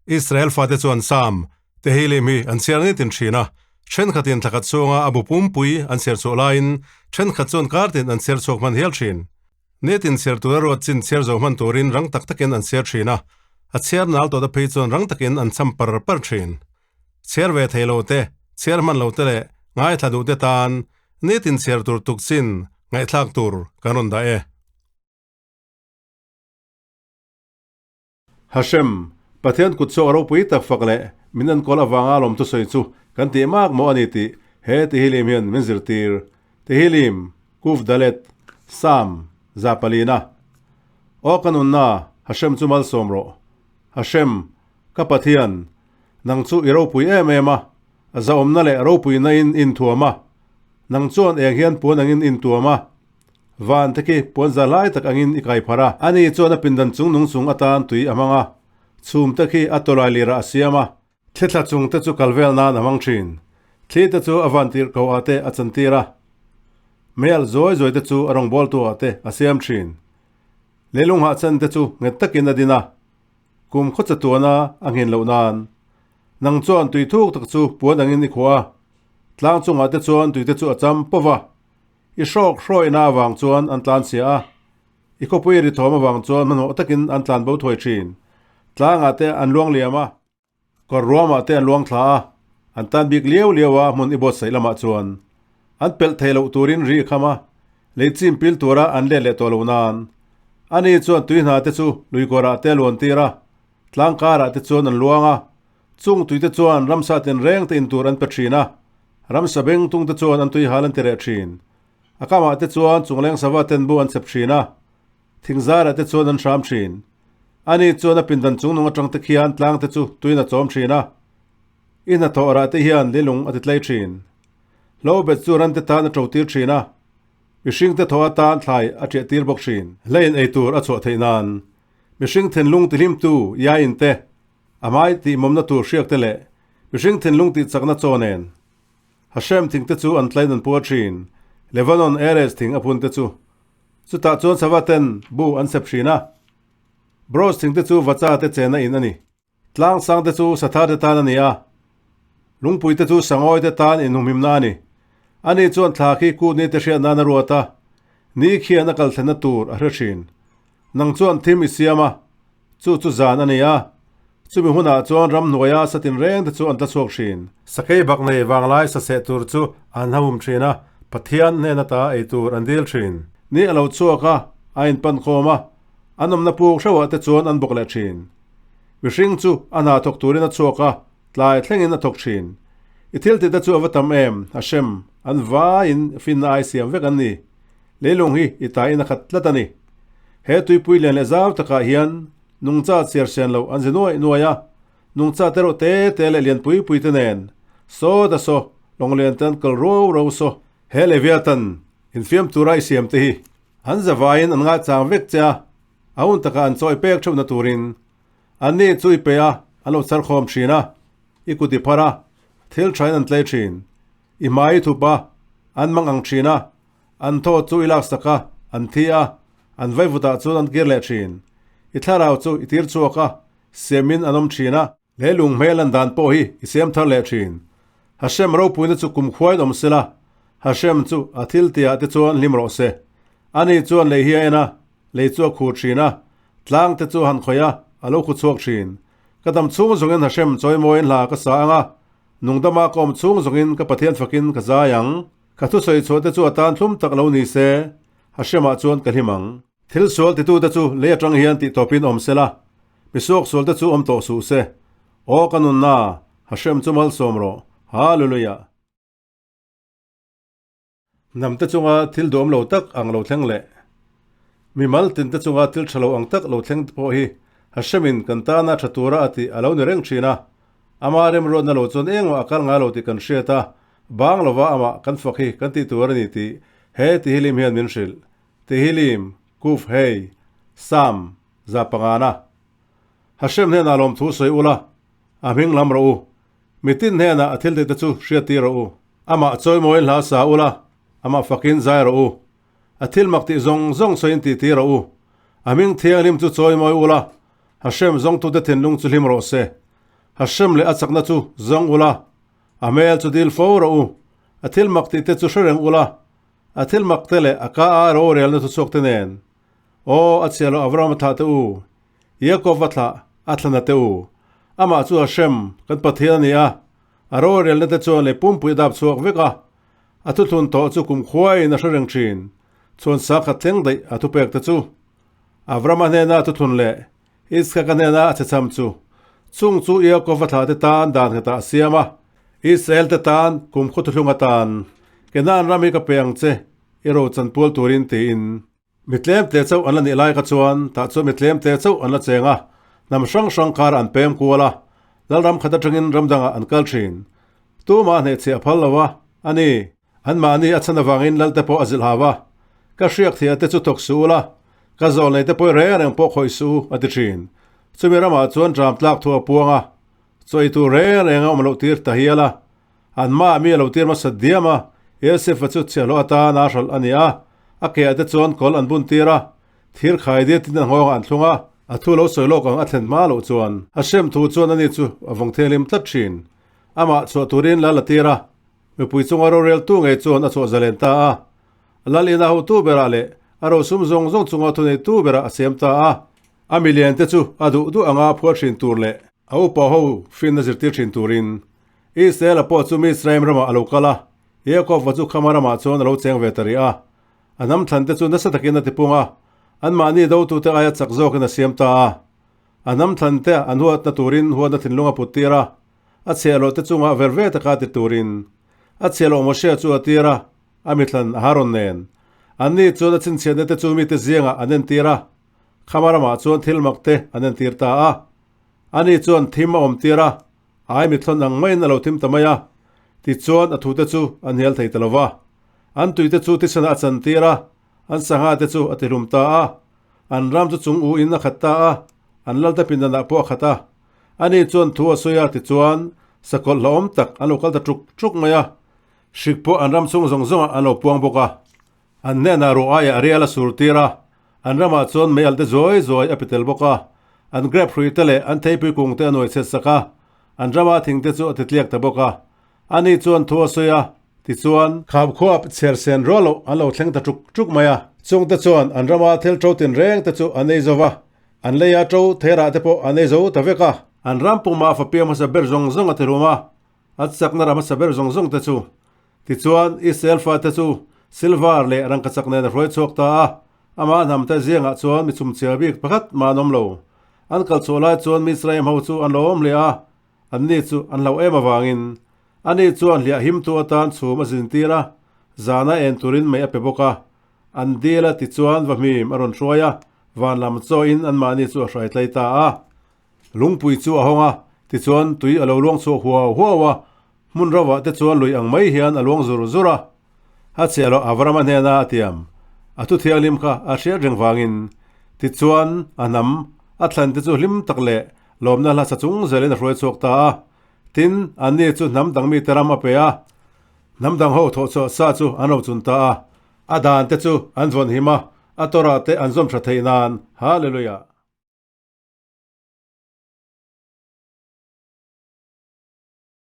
Israel fate chuan Sam, Tehillim hi an chhiar nitin thin a, thenkhatin thlakhat chhunga a bu pumpui an chhiar chhuah laiin thenkhat chuan kartin an chhiar chhuak hman hial thin. Nitin chhiar tura ruat chin chhiar zo hman turin rang tak takin an chhiar thin a, a chhiar nal tawhte phei chuan rang takin an cham par par thin. Chhiar ve thei lo te, chhiar hman lo te leh ngaithla duh te tan nitin chhiar tur tuk chin ngaihthlak tur kan rawn dah e. Hashem, Pathian kut chhuak ropui tak fak leh min enkawl avanga lawmthu sawi chu kan tih mak maw a ni tih he Tehillim hian min zirtir. Tehillim, Kuf Dalet, Sam, Zapalina. Aw ka nunna, Hashem chu malsawm rawh. Hashem, ka Pathian, nang chu i ropui em em a, zahawmna leh ropuina in inthuam a, nang chuan eng hian puan angin intuam a, Van te khi puan za lai tak angin i kai phar a. Ani chuan a pindan chung nung chung atan tui a hmang a, chhum te khi a tawlai lirah a siam a. Thlithla chung te chu kal vel nan a hmang thin. Thli te chu a van tirh ko ah te a chantir a. Meialh zawi zawi te chu a rawngbawltu ah te a siam thin. Leilung hahchan te chu nghet takin a din a, kum khawcha tuana a nghen loh nan. Nang chuan tui thuk tak chu puan angin i khuah a, tlang chungah te chuan tui te chu a cham pawh va. I hrawk hrawihna avang chuan an tlan chhia a, i khawpui ri thawm avang chuan hmanhmawh takin an tlan bo thuai thin. Tlangah te an luang liam a, kawr ruamah te an luang thla a, an tan bik liau liau a hmun i buatsaih lamah chuan an pelh thei loh turin ri i kham a, lei chim pil tura an let leh tawh lo nan. Ani chuan tui hna te chu lui kawrah te a luan tir a, tlang karah te chuan an luang a, chung tui te chuan ramsa tinreng te in tur an pe thin a, Ramsa beng tung te chuan an tui hal an ti reh thin. A kamah te chuan chungleng sava ten bu an chep thin a, thingzarah te chuan an hram thin. Ani chuan a pindan chungnung atang te khian tlang te chu tuin a chawm thin a, i hnathawh rah te hian lilung a ti tlei thin. Hlo bet chu ran te tan a to tir thin a, mihring te thaw atan thlai a ṭiah tir bawk thin. Hlein ei tur a chhuah theih nan mihring thinlung tihlimtu Iain te A hmai tih mawmna tur hriak te leh mihring thinlung tih chakna chaw nen Hashem thing te chu an tlain an puar thin, Lebanon Erez thing a phun te chu. Chutah chuan sava ten bu an sep thin a, Bros thing te chu vacha te chena in a ni. Tlang sang te chu sathar te tan a ni a, lungpui te chu sangawi te tan inhumhimna a ni. Ani chuan thla khi kut ni te hriat nan a ruat a, ni khian a kal thlenna tur a hre thin. Nang chuan thim i siam a, chu chu zan a ni a, chumi hunah chuan ramhnuaia sa tinreng te chu an tla chhuak thin. Sakei bak nei vanglai sa seh tur chu an hahum thin a, Pathian hnen ata ei tur an dil thin. Ni a lo chhuak a, a inpan khawm a, an awmna puk hreuhah te chuan an bawk leh thin. Mihring chu a hna thawk turin a chhuak a, tlai thlengin a thawk thin. I thil tih te chu a va tam em, Hashem, an vaiin finna ai siam vek an ni. Leilung hi i tain a khat tlat a ni. He tuipui lian leh zau takah hian nungcha chhiar sian loh an zi nuaih nuaih a, nungcha te reuh te te leh lian pui pui te nen saw da saw lawng lian te an kal ruau rau saw. He Leviathan infiam tura i siam te hi an zavaiin an ngaichang vek che a, a hun takah an chawi pek theuhna turin anni chu i pe a, an lo chhar khawm thin a, i kut i phar a, thil thain an tlei thin, i hmai i thup a, an mang ang thin a, An thaw chu i laksak a, an thi a, an vaivutah chuan an kir leh thin. I thlarau chu i tir chhuak a, siamin an awm thin a. Leilung hmel an dan pawh hi i siam thar leh thin. Hashem ropuina chu kumkhuain awm sela, Hashem chu a thil tihah te chuan hlim rawh se. Ani chuan lei hi a en a, lei chu a khur thin a, tlang te chu a han khawih a, a lo khu chhuak thin. Ka dam chhung zawngin Hashem chawimawiin hla ka sa ang a, nungdama ka awm chhung zawngin ka Pathian fakin ka zai ang. Ka thusawi chhuah te chu a tan thlum tak lo ni se, Hashemah chuan ka hlim ang. Thil sual titute chu lei atang hian tih tawpin awm se la, mi suak sual te chu awm tawh suh se. Aw ka nunna, Hashem chu malsawm rawh. Hallelujah! Hnam te chunga thil duhawm lo tak ang lo thleng leh mimal tin te chunga thil tha lo ang tak lo thleng te pawh hi Hashemin kan tana tha tura a tih a lo ni reng thin a. Ama remruatna lo chuan engmah a kal ngai lo tih kan hriat a, bang lova amah kan fak hi kan tih tur a ni tih he Tehillim hian min hrilh. Tehillim, Kuf Hei, Sam, za pangana. Hashem hnenah lawmthu sawi ula, a hming lam rawh u. Mitin hnenah a thil tihte chu hriattir rawh u. Amah chawimawiin hla sa ula, amah fakin zai rawh u. A thil mak tih zawng zawng sawiin tihtir rawh u. A hming thianghlim chu chawimawi ula, Hashem zawngtute thinlung chu hlim rawh se. Hashem leh a chakna chu zawng ula, a hmel chu dil fo rawh u. A thil mak tih te chu hre reng ula, a thil mak te leh a ka a rorelna thuchhuak te nen. Aw, a chhia lo Avraham a thlah te u, Yaakov a thlah a thlana te u. Amah chu Hashem, kan Pathian a ni a, a rorelna te chuan lei pumpui a dap chhuak vek a, a thuthlun tawh chu kumkhuaiin a hre reng thin, chuan sakhat thleng daih a thupek te chu. Avraham a hnena a thuthlun leh Iskaka hnena a chhecham chu, chung chu Yaakova thlahte tan dan nghetah a siam a, Israel te tan kum khaw thuthlung atan, Kenaan ram hi ka pe ang che, i ro chanpual turin tiin. Mi tlemte chauh an la nih lai kha chuan tah chuan mi tlemte chauh an la cheng a, hnam hrang hrang karah an pem kual a, Lalram khat atangin ram dangah an kal thin. Tumah hnehchhiah a phal lo a, a ni. Anmahni a chhan avangin Lalte pawh a zilh hau a, Ka hriak thei ate chu thawk suh ula, ka zawlnei te pawi reng reng pawh khawih suh u, a ti thin. Chumi ramah chuan ṭam tlak thu a puang a, chaw ei tur reng reng a awm loh tir ta hial a. Anmah mi a lo tir hmasa diam a, Yosefa chu chhiahhlawh atan a hralh a ni a, a keah te chuan kawl an bun tir a, thir khai diatin a nghawngah an thlung a. A thu lo sawi lawk ang a thlen hma loh chuan Hashem thu chuan ani chu a vawng thianghlim tlat thin. Amah chhuah turin lal a tir a, Mipui chunga roreltu ngei chuan a chhuah zalen ta a, Lal ina hotu berah leh a rosum zawng zawng chunga thuneitu berah a siam ta a. A milian te chu a duh duh anga phuar thin tur leh a upa ho finna zirtir thin turin Israel-a pawh chu Mizraim ramah a lo kal a, Yaakov-a chu Khama ramah chuan a lo cheng ve ta rih a. A hnam thlan te chu nasa takin a tipung a, anmahni dotute aia chak zawkin a siam ta a. A hnam thlan te an huatna turin huatna thinlung a put tir a, A chhiahhlawh te chungah ver ve taka ti turin a chhiahhlawh Moshe chu a tir a, a mithlan Aharon nen. Anni chuan a chhinchhiatna te chu mite zingah an entir a, Khama ramah chuan thil mak te an entir ta a. Ani chuan thim a awm tir a, ai mithlawn ang maiin a lo thim ta mai a, tichuan a thute chu an hnial thei ta lo va. An tuite chu thisenah a chantir a, an sangha te chu a tihlum ta a. An ram chu chung u in a khat ta a, an lalte pindanah pawh a khat a. Ani chuan thu a sawi a, tichuan sakawlh hlauhawm tak an lo kal ta ṭuk ṭuk mai a, hrik pawh an ram chhung zawng zawngah an lo puang bawk a. An hnenah ruah aiah rial a sur tir a, an ramah chuan mei alte zuai zuai a pe tel bawk a, an grep hrui te leh an theipui kung te a nuai chhet sak a, an rama thing te chu a ti tliak ta bawk a. Ani chuan thu a sawi a, tichuan, Kham khuap chher sen rual loh an lo thleng ta ṭuk ṭuk mai a, chungte chuan an rama thil ṭo tinreng te chu an ei zo va, An leia ṭo theirah te pawh an ei zo ta vek a. An ram puma fapia hmasa ber zawng zawng a ti rum a, a chakna ram hmasa ber zawng zawng te chu. Tichuan, Israel fate chu silver leh rangkachak nen a hruai chhuak ta a, amah hnam te ziangah chuan mi chhumchhia bik pakhat mah an awm lo. An kal chhuah lai chuan Mizraim ho chu an lo awm hle a, anni chu an hlauh em avangin ani chuan hliah himtu atan chhum a zintir a, zana en turin mei a pe bawk a. An dil a tichuan vahmim a rawn hruai a, van lam chawiin anmahni chu a hrai tlai ta a. Lungpui chu a hawng a, tichuan tui a lo luang chhuak huau huau a, hmun rovah te chuan lui ang mai hian a luang zur zur a. A chhiah loh Avrama hnena a tiam, a thu thianghlim kha a hriat reng vangin. Tichuan a hnam, a thlan te chu hlim tak leh lawmna hla sa chung zelin a hruai chhuak ta a. Tin, anni chu hnam dang mite ram a pe a, hnam dang ho thawhchhuah sa chu an ro chun ta a. A dan te chu an vawn him a, a Torah te an zawm tha theih nan. Hallelujah!